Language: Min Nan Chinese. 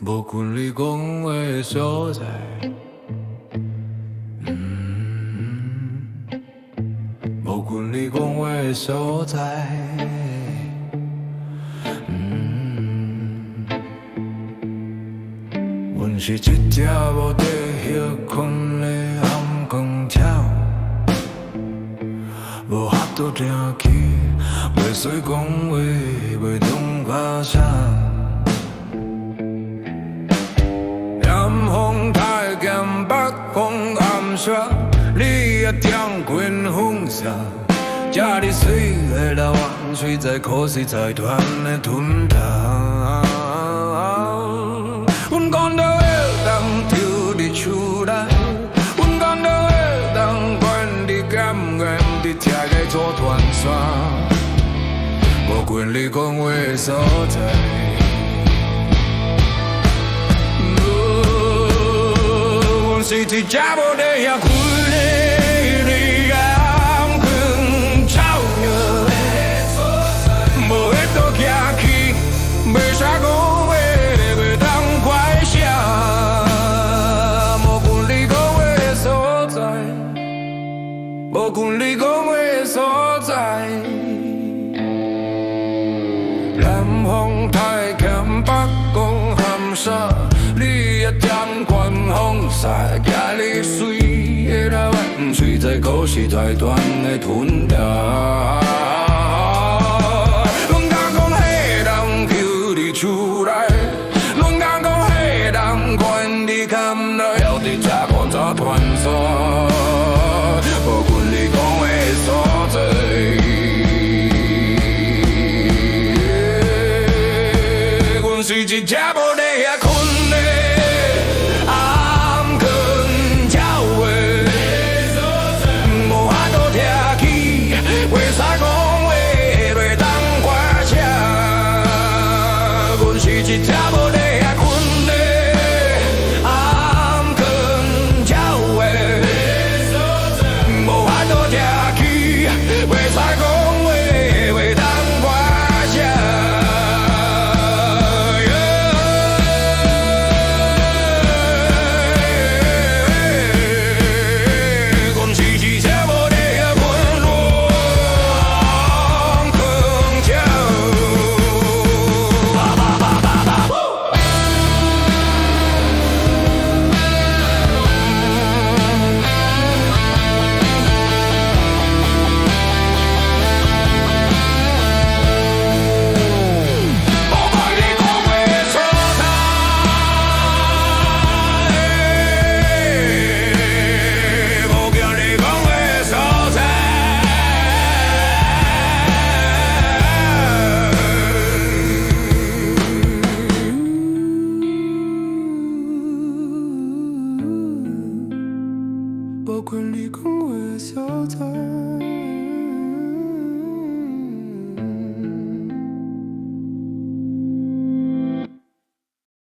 無管你講話的所在，無管你講話的所在，阮是一隻無佇歇睏的暗光鳥，無法度定去，袂使講話，袂當拍聲。南風太劍，北風暗雪，你也踮群風沙，這呢媠的台灣，雖在可惜財團的吞吞。阮講著會當抽佇厝內，阮講著會當管佇監獄，佇拆個做團線，無管你講話的所在。阮是一隻無佇歇睏的暗光鳥，無法度行去，袂使講話，袂當怪聲。無管你講話的所在，無管你講話的所在。南風太劍，北風含沙，你也踮關風沙，這呢媠的台灣，雖在可惜財團的吞吞。